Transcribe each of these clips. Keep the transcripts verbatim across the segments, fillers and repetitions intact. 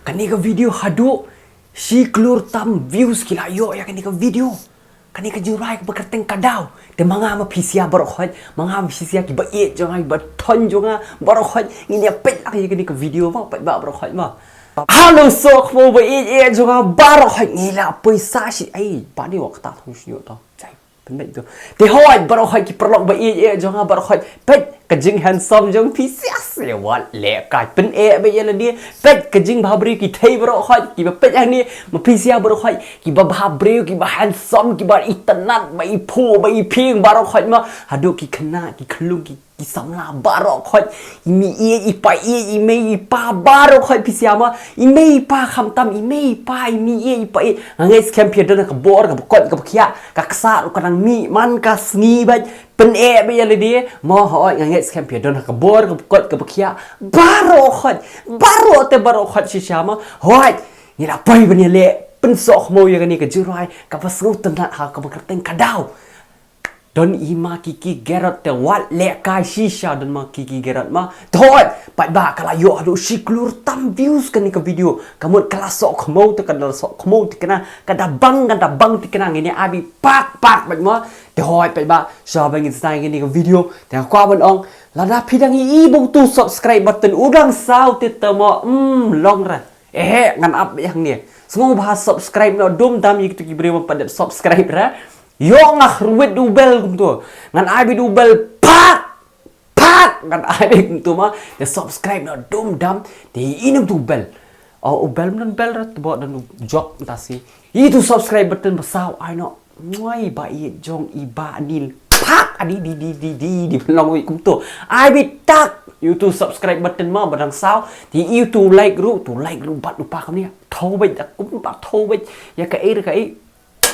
Kane ka video haduh shi klur tam views ki la ïoh ïa kane ka video. Kane ka jingrwai kaba kyrteng Ka Daw. Te ma nga ma phi sha baroh khoit, ma nga ma phi sha kiba ïeit jong nga, kiba thoh jong nga baroh khoit, ngin ïa peit lang ïa kane ka video ma, peit ba baroh khoit ma. Hello sohkhmaw ba ïeit ïeit jong nga baroh khoit, ngi la poi sha shi, ai ba ni wa kata thong shi ïoh to. Jai. Pynbeit tu. Te hoi baroh hoi ki paralok ba ïeit ïeit jong nga baroh hoi. Peit ka jinghandsome jong phi sha sha wat leh ka pyneh ba ïa lade. Peit ka jingbhabriew ki thei baroh hoi kiba peit hangne ma phi sha baroh hoi kiba bhabriew kiba handsome kiba itynnad ba iphuh ba iphieng baroh hoi ma haduh ki khynnah ki khyllung ki ki samla baroh khoit, i mei i pa i mei i pa baroh khoit phi sha ma, i mei i pa khamtam i mei i pa i mei i pa i nga ngeit skhem phi don ha ka bor ka bkot ka bkhiah ka ksa ruh ka nang mih man ka sngi bad pyneh ba ïa lade ma hoi nga ngeit skhem phi don ha ka bor ka bkot ka bkhiah baroh khoit, baroh te baroh khoit shisha ma hoi ngi la poi ban ïa leh pynsoh khmo ïa kane ka jingrwai kaba sngewtynnat ha kaba kyrteng Ka Daw. Don i ma Kiki Gerot te wat leh kai shisha don ma Kiki Gerot ma. Thot pat ba ka la ïoh haduh shi klur tam views kane ka video. Ka mut ka la soh khmo te ka da soh khmo te kane ka da bang ka da bang te kane ngin ïa abi pak pak bad ma. Thot pat ba sha ba ngin sa ngin ka video te ka kwa ban ong lada phi dang i bung tu subscribe button u dang saw te te ma mm long ra. Eh ngan ap yang ni. Sngewbha subscribe no dum dam ïa kitu ki briew pat subscribe ra. Ïoh nga khruit du bel kumtu. Ngan ai bi du bel pak pak ngan ai bi kumtu ma. Te subscribe no dum dam te inem tu bel. Oh u bel men bel rat bo dan jok tasi. Itu subscribe button ba saw ai no. Ngoi ba i jong i ba nil. Pak adi di di di di di long wi kumtu. Ai bi tak. Itu subscribe button ma badang saw. Ti itu like ru tu like ru bat u pak ni. Thau bej kum ba thau bej. Ya ka ir ka i.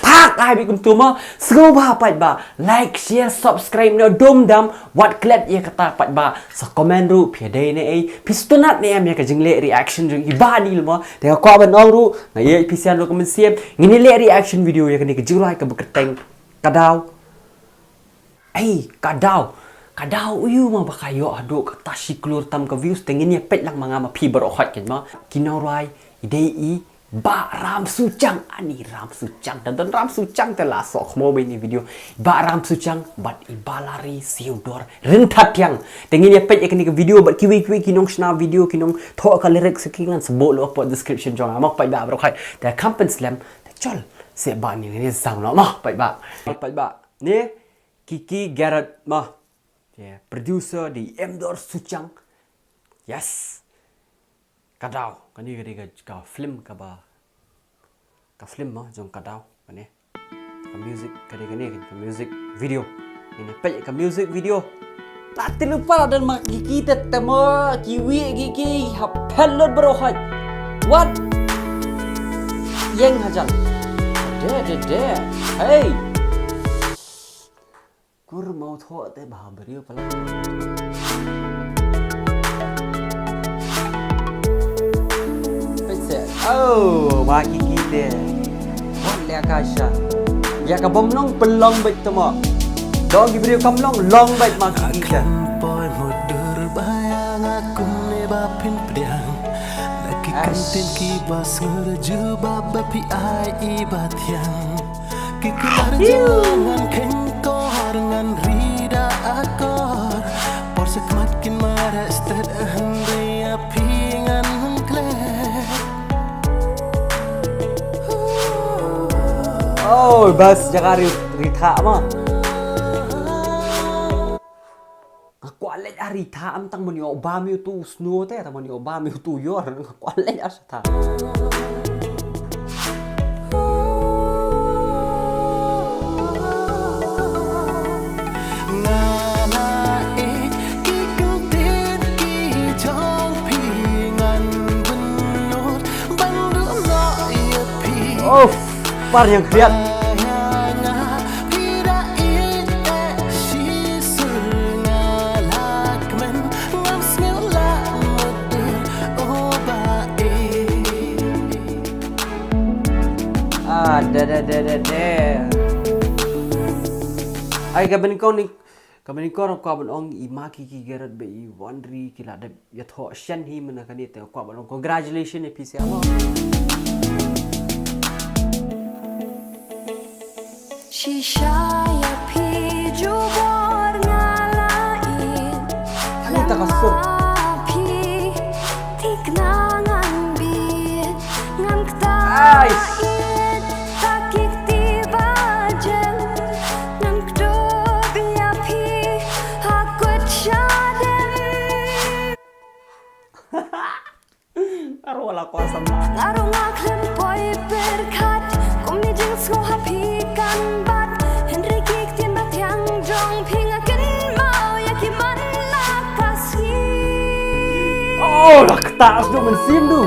Pak ai bi kumtu ma sngewbha pat ba like share subscribe no dum dam wat klet ïa kata pat ba sa comment ru phi dei ne ei phi stunat ne em ïa ka jingleh reaction jong i ba nil ma te ka kwa ban ong ru nga ïa phi sian ru ka mynsiem ngin leh reaction video ïa kane ka jingrwai ka ba kyrteng Ka Daw. Ei Ka Daw Ka Daw u yu ma ba ka ïoh haduh ka ta shi klur tam ka views te ngin ïa peit lang ma nga ma phi baroh hot ken ma ki nongrwai i dei i Bah Ram Suchang ani Ram Suchang dan dan Ram Suchang te la soh khmo ba ini video Bah Ram Suchang bad i Balari Siudor Rynthatiang te ngin ïa peit ïa kane ka video bad kiwei kiwei ki nongshna video ki nongthoh ka lyrics ki ngan sboh lo hapoh description jong nga ma peit ba baroh hot te kam pynslem te chol se ba ni ngin ïa sang no ma peit ba peit ba ni Kiki Gerot ma. Producer di Emdor Suchang. Yes. Ka Daw kane ka dei ka film kaba ka film ma jong Ka Daw kane ka music ka dei kane ka music video. Ini peit ka music video. Ta tilu para dan ma Kiki te temo kiwi Kiki ha pelot bro haj. What? Yang hajan. De de de. Hey. Kur mau thoh te bha brio pala. Pese. Oh, ma Kiki te. Wat le ka sha. Ya ka bom nong pelong bet temo. Dong ki brio kam long long bet ma Kiki te. Poi mudur bayang aku ne ba phin pdiang. Laki kantin ki bas ngerju ba ba pi ai i ba thiang. Ki kular jong ngan kheng kor ngan rida akor. Por sekmat kin mara stet hynrei ïa phi ngan klet. Oh, bas jaka ri ri tha ma. Nga kwah leit ar i tha am tang ban ïoh bam ïa utu u snow te tang ban ïoh bam ïa utu u yor nga kwah leit ar sa tha. Nga la ïeit ki kyntien ki jong phi ngan bynnud ban duh noh ïa phi. Uff, par ïa khriat. Ah, da, da, da, da, da. Ai, ka ban kong ni, Ka mani kor kwah ban ong i ma ki ki gerot ba i wan ri ki la dep ïathoh shen hi mynta kane te kwah ban ong congratulations ïa phi sha mo. Shisha ïa phi jubor nga la ïeit. Ani ta ka sur. Lem ma phi thikna ngan bieit. Ngan kta ïeit ta ki kti ba jem. Ngan kdup ïa phi ha kut shadem. Aro la ko samla. Aro nga khlem poi pyrkhat kum ni jingsngew ha phi kan bat. Hynrei ki ktien ba thiang jong phi nga kynmaw ïa ki man la ka sngi. Oh, la kta as du mynsiem du.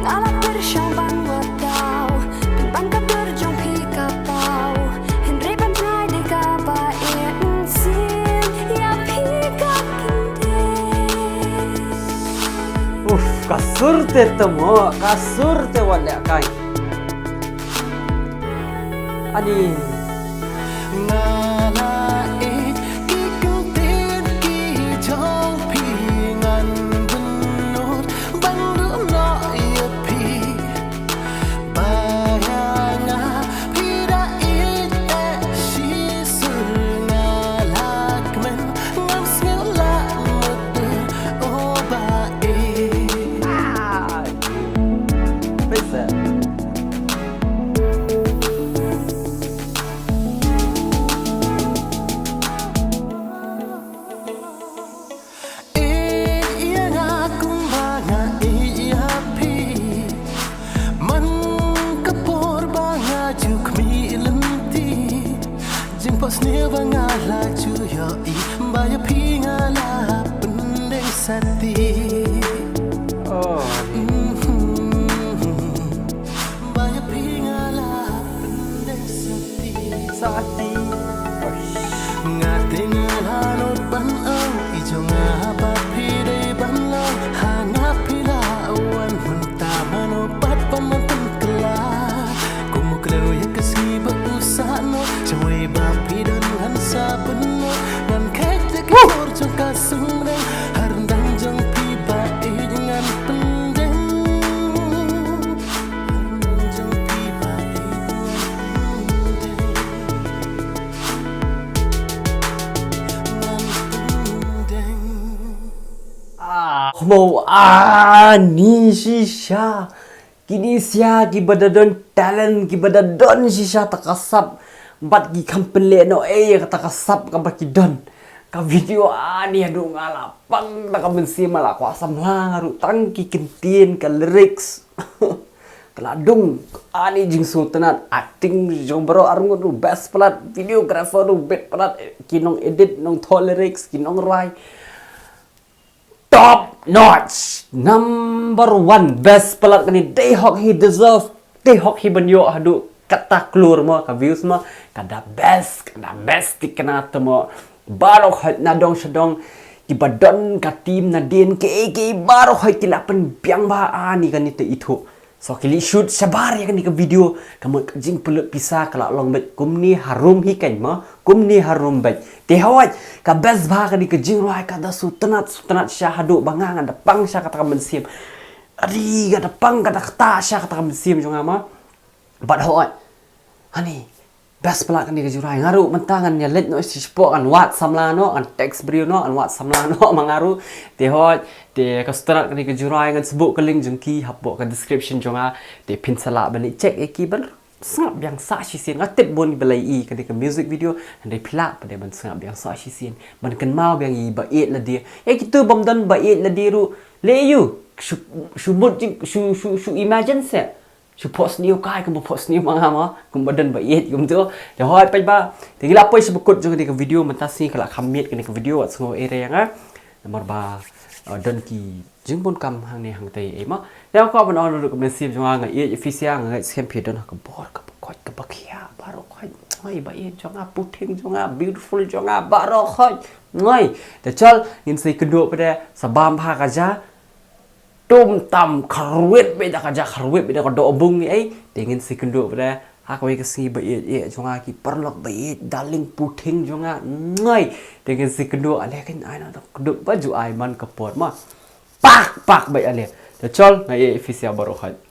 Nga la pyrshang ban wad daw, pynban ka dur jong phi ka paw. Hynrei ban tnai dei kaba eh mynsiem ïa phi ka kyntien. Uff, ka sur te tamo, ka sur te wat leh kai. Ani. Nga la ïeit ki kyntien ki jong phi ngan bynnud ban duh noh ïa phi. Ba ïa nga phi da ïeit eh shisur nga la kmen ngam sngew lah mutdur o ba ïeit. Face it. Ïeit ïa nga kumba nga ïeit ïa phi. Man ka por ba nga ju khmih lynti, jingphohsniew ba nga la ju ïohi, ba ïa phi nga la pyndeng sati. Oh. Mhm. Ba ïa phi nga la pyndeng sati. Sati. Nga te nga la nud ban ong i jong nga ba phi dei ban long ha nga phi la wan mynta mano pat ba man pynkylla. Kum u kleu ïa ka sngi ba u sah noh, shawei ba phi don ngan sa bynnud, ngan khet ïa ka sur jong ka sungdang, ha ryndang jong phi ba ïeit ngan pyndeng. Ah, mo, ah, ni shisha. Kine shisha kiba da don talent, kiba da don shisha ta ka sap. Bad ki kham pynleh noh ei ïa kata ka sap kaba ki don. Ka video ani haduh nga la pang da ka mynsiem, la kwah samla nga ruh tang ki kyntien, ka lyrics. Ka la dung ani jingsngewtynnat, acting jong baroh arngut ruh best palat, videographer ruh best palat, ki nong edit, nong thoh lyrics, ki nong rwai. Top notch, number one, best palat kane, dei hok hi deserve, dei hok hi ban ïoh haduh kata klur mo, ka views mo, ka da best, ka da best thikna te mo. Baroh hoi na dong sha dong, kiba don ka team nadien, kiei kiei baroh hoi ki la pynbiang bha ani kane te ithuh. So ki leit shoot shabar ïa kane ka video, ka mut ka jingpynlut pisa ka la long beit kumne harum hi kein mo, kumne harum beit. Te hoi, ka best bha kane ka jingrwai, ka da sngewtynnat, sngewtynnat shisha haduh ba nga, nga da pang sha kata ka mynsiem. Adi, ka da pang, ka da kta sha kata ka mynsiem jong nga mo. Bad hoi. Ani. Best palat kane ka jingrwai, nga ruh mynta ngan ïa leit noh shapoh, ngan wad samla noh, ngan text briew noh, ngan wad samla noh ma nga ruh. Te hoi, te ka sngewtynnat kane ka jingrwai, ngan sbuh ka link jong ki hapoh ka description jong nga. Te phin sa lah ban leit check ïa ki ban sngap biang sah shisien. Nga tip bun ba la ïohi kane ka music video, hynrei phi lah pat de ban sngap biang sah shisien, ban kynmaw biang ïa i ba ïeit lade. Ïa kito bym don ba ïeit lade ruh, leh ïa u, shu, shu mut jing, shu, shu, shu imagine seh. Shu phohsniew kai kumba phohsniew ma nga mo, kumba don ba ïeit kumto. Te hoi paidbah, te ngi la poi sha ba kut jong kane ka video, mynta sngi ka la kham miet kane ka video, wat sngew ei re ïa nga. Namar ba, uh, don ki jingbun kam hangne hangtei ei mo. Te nga kwah ban ong ruh ka mynsiem jong nga, nga ïeit ïa phi shisha, nga ngeit skhem phi don ha ka bor kaba koit kaba khiah baroh khoit. Ngoi ba ïeit jong nga, puthing jong nga, beautiful jong nga baroh khoit. Ngoi. Te chal ngin sa ïakynduh pat de, sa bam bha ka ja. Tum tam kharwit beit da ka ja, kharwit beit da ka dohbung ei. Te ngin sa ïakynduh pat de. Ha kawei ka sngi ba ïeit ïeit jong nga ki paralok ba ïeit, darling puthing jong nga. Ngai. Te ngin sa ïakynduh, ale kan ai na dok dok ba ju ai man ka por ma. Pak pak ba ale. Te chol, nga ïeit ïa phi sa baroh hoi.